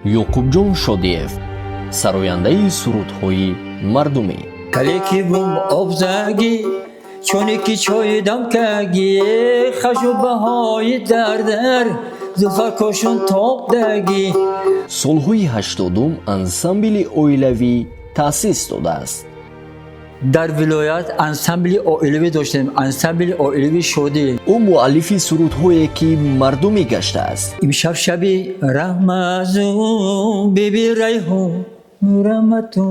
Ёқубҷон Шодиев, сарояндаи сурудҳои мардумӣ. Калеки бум обзагӣ, чуне ки чой дамкагӣ, хашу баҳои дардар зулфакошон тобдагӣ. Солҳои 80-ум ансамбли оилавӣ таъсис додааст. Дар вилоят ансамбли оилавӣ доштем, ансамбли оилавӣ «Шодӣ». Ӯ муаллифи сурудҳое ки мардумӣ гаштааст. Имшаб шаби раҳмазу, биби Райҳон мурамату.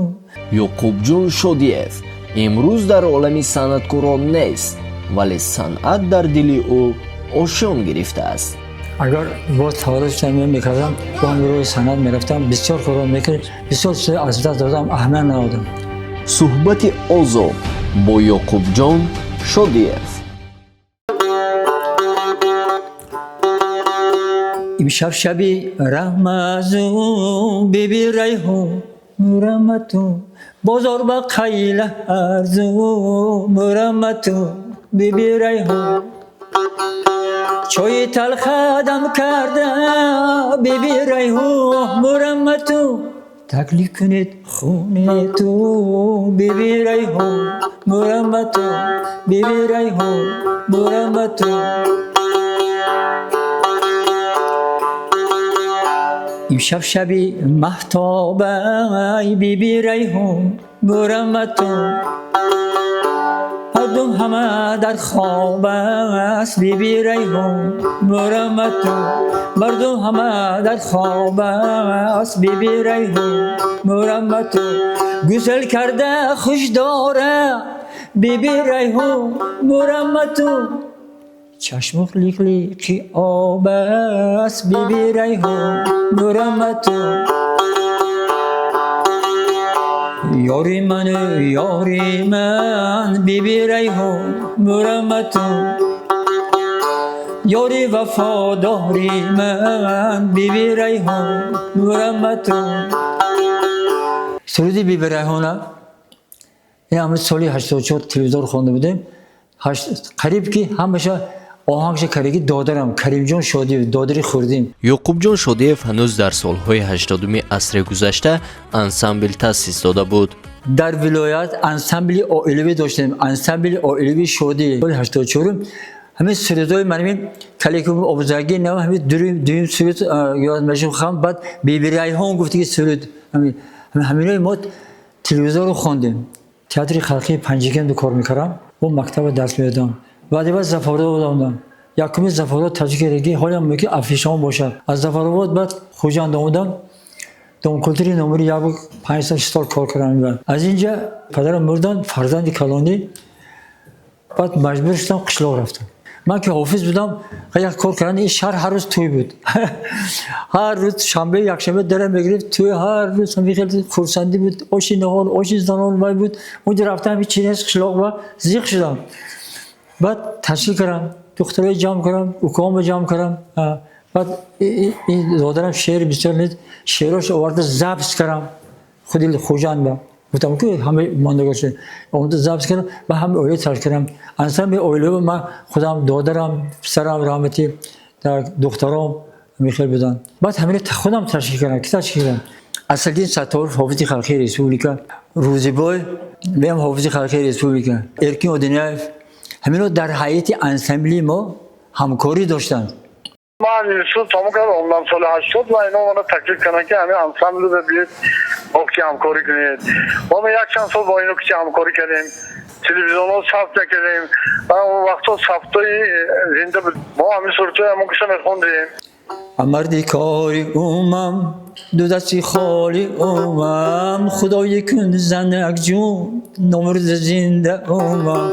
Ёқубҷон Шодиев имрӯз дар олами санъаткорон нест, вале санъат дар дили ӯ ошён гирифтааст. Агар боз таваллуд шудам, мекардам, бо ҳам рӯи санъат мерафтам, бисёр корро мекардам, бисёр чизҳо аз даст додам, аҳамият надодам. Суҳбати озод бо Ёқубҷон Шодиев. Имшаб шаби раҳмазу, биби Райҳон мурамату, бозор ба қайла арзу мурамату, биби Райҳон, чойи талхадам карда, биби Райҳон мурамату, таклиф кунед хуни ту, биби Райҳон мурамату, биби Райҳон мурамату. Имшаб шаби маҳтобай, биби Райҳон мурамату, мардум ҳама дар хоб аст, биби Райҳон мурамату, мардум ҳама дар хоб аст, биби Райҳон мурамату, гусел карда хуш дора, биби Райҳон мурамату, чашму лиқлиқи об аст, биби Райҳон мурамату. Ёри ману ёри ман, биби Райҳон мурамату, ёри вафодори ман, биби Райҳон мурамату. Суруди биби Райҳона ин ҳама соли 84 телевизор хонда будем, қариб ки ҳамаша оҳангша кардаги додарам Каримҷон Шодиев, додари хурдим. Ёқубҷон Шодиев ҳанӯз дар солҳои 80-уми асри гузашта ансамбл таъсис дода буд. Дар вилоят ансамбли оилавӣ доштем, ансамбли оилавӣ «Шодӣ». Соли 84-ум ҳамин сурудҳои манамин калеки обзагӣ нав, ҳамин дуюм суруд ёд мешум хам, баъд биби Райҳон гуфтаги суруд, ҳаминои мо телевизорро хондем. Театри халқии Панҷакенду кор мекардам, бо мактаба дарс медодам. Баъди баъд Зафаробод омадам. Якуми Зафаробод таҷикараги ҳолям мумкин афишаон бошад. Аз Зафаробод баъд Хуҷанд омадам. Домкультури номери як 5 сол, 6 сол кор кардам. Аз инҷа падарам мурдан, фарзанди калонӣ, баъд маҷбур шудам, қишлоқ рафтам. Ман ки ҳофиз будам, як кор кардан, ин шаҳр ҳар рӯз тӯй буд. Ҳар рӯз шанбе, якшанбе дара мегирифт, тӯй ҳар рӯз хеле хурсандӣ буд, оши наҳор, оши занон вай буд. Унҷа рафтам, ҳеҷ чиз нест, қишлоқ ва зиқ шудам. Баъд ташкил кардам, духтарои ҷамъ кардам, укоҳомо ҷамъ кардам. Баъд ин додарам шеър бисёр нест, шеърҳош оварда запис кардам. Худи Хуҷанд ба. Гуфтам ки ҳама мондагор шуд. Омада запис кардам ва ҳама оила ташкил кардам. Ансамбли оилави ман худам, додарам, писарам раҳматӣ, духтаром михел буданд. Баъд ҳамино худам ташкил кардам. Ки ташкил кардам? Асалдин Сатторов, ҳофизи халқии республика, Рӯзибой, меам ҳофизи халқии республика, Эркин Одинаев, ҳамино дар ҳайати ансамбли мо ҳамкорӣ доштанд. Ман институт тамом кардам, омадам соли 80 ва ино мана таклиф карданд, ки ҳамин ансамблро биёед, бо ки ҳамкорӣ кунед. Мо як чанд сол бо ино ки ҳамкорӣ кардем, телевизионҳо сабт мекардем ва он вақтҳо сабтҳои зинда буд. Мо ҳамин сурудҳои ҳамон киса мехондем. Марди кори умам, ду дасти холи умам, худои кун занак ҷун, номурда зинда умам.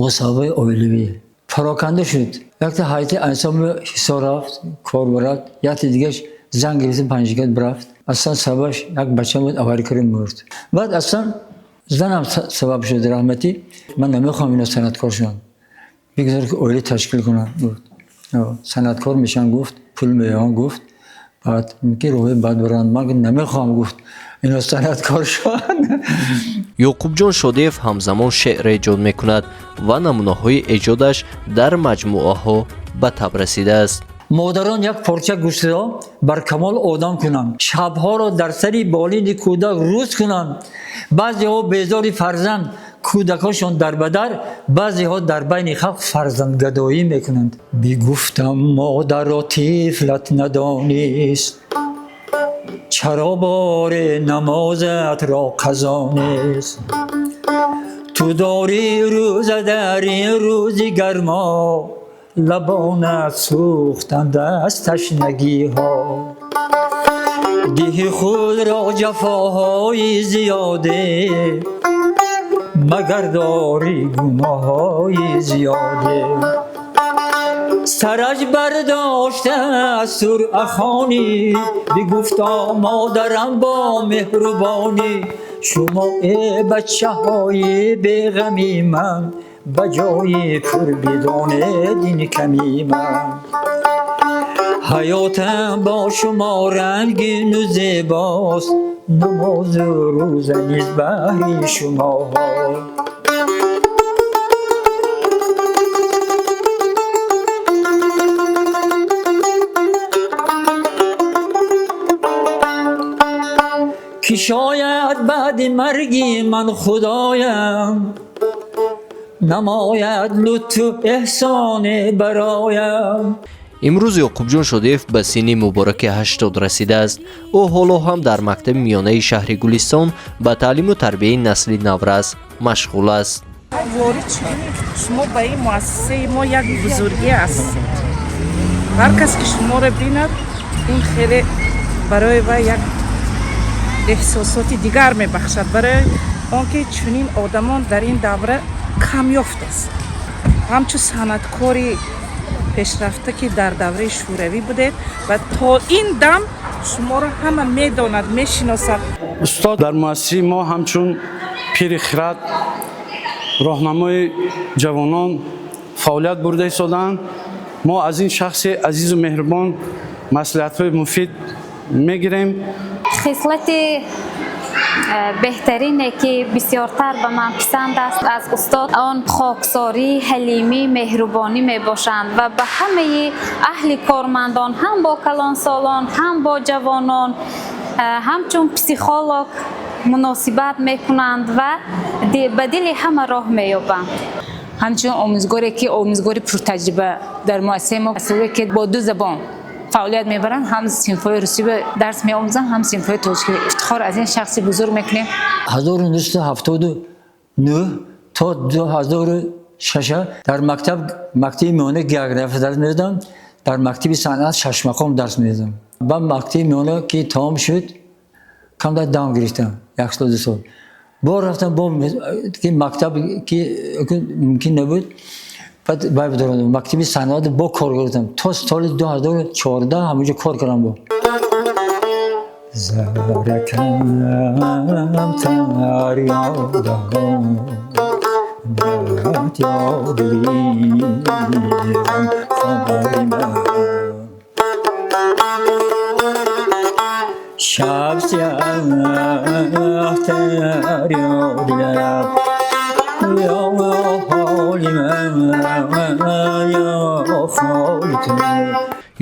Мусоҳибаи оилавӣ пароканда шуд. Якта ҳайати ансамбл Ҳисор рафт, кор барад, якта дигаш Зан гирифтем, Панҷакент рафт. Аслан сабабаш як бачам буд, авария карда мурд. Баъд аслан занам сабаб шуд, раҳматӣ. Ман намехоҳам ино санъаткор шаванд, бигзор ки оила ташкил кунанд, гуфт. Санъаткор мешаванд, гуфт, пул меёбанд, гуфт, баъд ки роҳи бад баранд. Ман намехоҳам, гуфт, ино санъаткор шаванд. Ёқубҷон Шодиев ҳамзамон шеър эҷод мекунад ва намунаҳои эҷодаш дар маҷмӯаҳо ба таб расидааст. Модарон як порча гӯштро бар камол одам кунанд, шабҳоро дар сари болини кӯдак рӯз кунанд. Баъзеҳо безори фарзанд, кӯдакҳошон дар бадар, баъзеҳо дар байни халқ фарзандгадоӣ мекунанд. Бигуфтам, модарро тифлат надонист, чаро боре намозатро қазо нест? Ту дорӣ рӯза дар ин рӯзи гармо, лабонат сӯхтанд аз ташнагиҳо. Диҳи худро ҷафоҳои зиёде, магар дорӣ гуноҳҳои зиёде? Сараш бардошта суръахонӣ, бигуфто модарам бо меҳрубонӣ: шумо э бачаҳои беғами ман, ба ҷои пур бидонед ин ками ман. Ҳаётам бо шумо рангину зебост, намозу рӯза низ баҳри шумоҳо. Ки шояд баъди марги ман худоям намояд лутфу эҳсоне бароям. Имрӯз Ёқубҷон Шодиев ба синни мубораки 80 расидааст. Ӯ ҳоло ҳам дар мактаби миёнаи шаҳри Гулистон ба таълиму тарбияи насли наврас машғул аст. Ворид шудани шумо ба ин муассисаи мо як бузургӣ аст. Ҳар кас ки шуморо бинад, ин хеле барои вай як эҳсосоти дигар мебахшад, барои он ки чунин одамон дар ин давра камёфт аст. Ҳамчун санъаткори пешрафта, ки дар давраи шӯравӣ будед ва то ин дам шуморо ҳама медонад, мешиносад. Устод дар муассисаи мо ҳамчун пири хирад, роҳнамои ҷавонон фаъолият бурда истодаанд. Мо аз ин шахси азизу меҳрубон маслиҳатҳои муфид мегирем. Хислати беҳтарине, ки бисёртар ба ман писанд аст аз устод, он хоксорӣ, ҳалимӣ, меҳрубонӣ мебошанд ва ба ҳамаи аҳли кормандон, ҳам бо калонсолон, ҳам бо ҷавонон, ҳамчун психолог муносибат мекунанд ва ба дили ҳама роҳ меёбанд. Ҳамчун омӯзгоре, ки омӯзгори пуртаҷриба дар муассисаи мо, ки бо ду забон фаъолият мебаранд, ҳам синфҳои русӣ дарс меомӯзанд, ҳам синфҳои тоҷикӣ, ифтихор аз ин шахси бузург мекунем. 1979 то 2006 дар мактаб, мактаби миёна география дарс медодам, дар мактаби санъат шашмақом дарс медодам. Ба мактаби миёна ки тамом шуд, камтар дам гирифтам, як сол, 2 сол. Бо рафтам, бо ки мактаб ки мумкин набуд, баъд бай бидорам, мактаби санъат бо кор гирифтам то соли 2014, ҳамонҷо кор кардам. Бо заракам тар ёдам ёдли ғамхори ман, шаб сиёҳтар ёдилам, ё ҳоли ман, ё холи ту.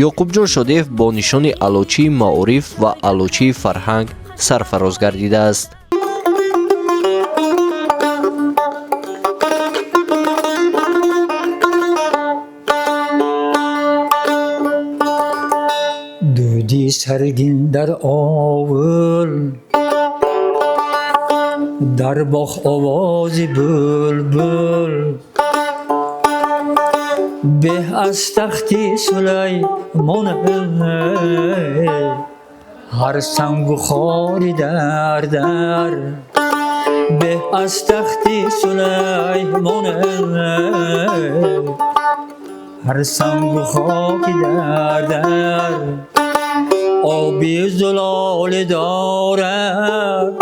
Ёқубҷон Шодиев бо нишони Аълочии маориф ва Аълочии фарҳанг сарфароз гардидааст. Дуди саргин дар овул, дар боғ овози булбул, беҳ аз тахти Сулаймон ҳар сангу хори дар дар, беҳ аз тахти Сулаймон ҳар сангу хоки дар дар. Оби зулол дорад,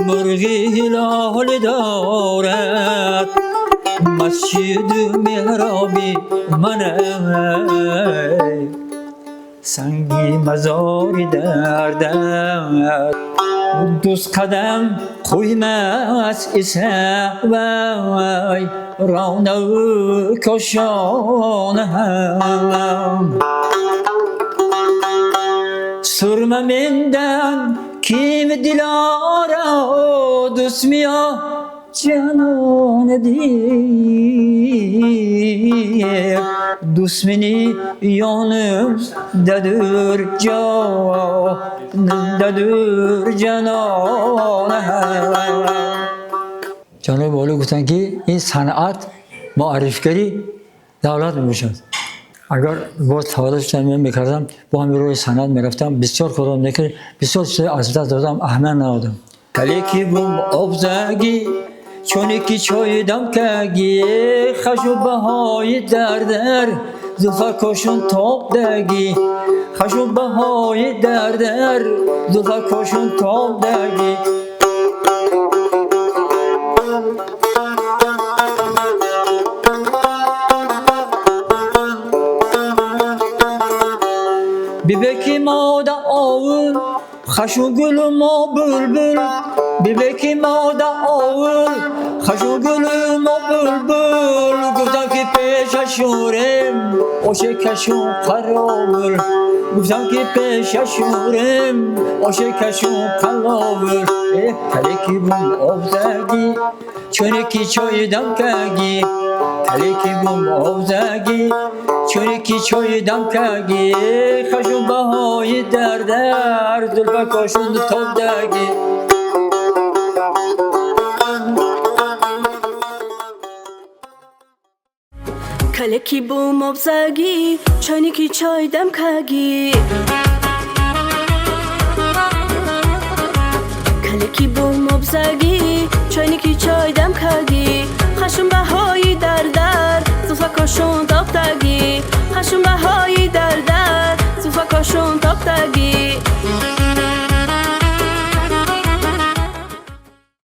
мурғи ҳилол дорад, масҷиду меҳроби ман, санги мазори дардад. Дӯст қадам қӯймас иса вай ронаву кошонам. Сурма mendan kim Dilara дӯстмиё ҷанон дир, дӯстмини ёнimdadir ҷонimdadir ҷанон. Ҷаноби олӣ гуфтанд, ки ин санъат муаррифгари давлат мебошад. Агар боз таваллуд шудам мекардам, бо ҳамин роҳи санъат мерафтам, бисёр корро мекард, бисёр чизҳои аз даст додам, аҳамият надодам. Калеки бум обзагӣ, чуне ки чой дамкагӣ, хашу баҳои дардар зулфа кошун тобдагӣ, хашу баҳои дардар зулфа кошун тобдагӣ. Бибеки мода овул, хашу гулу мо булбул, бибеки мода овул, хашу гулу мо булбул, гуфтам ки пеша шурем оше кашун қаровул, гуфтам ки пеша шурем оше кашун қаловул. Калеки бум обзагӣ, чуне ки чой дамкагӣ, калеки бум обзагӣ, чуне ки чой дамкагӣ, хашу баҳои дардар зулфа кошун тобдагӣ. Калеки бум обзагӣ, чойне ки чой дамкагӣ, калеки бум обзагӣ, чойне ки чой дамкагӣ, хашум баҳои дардар зулфа кошун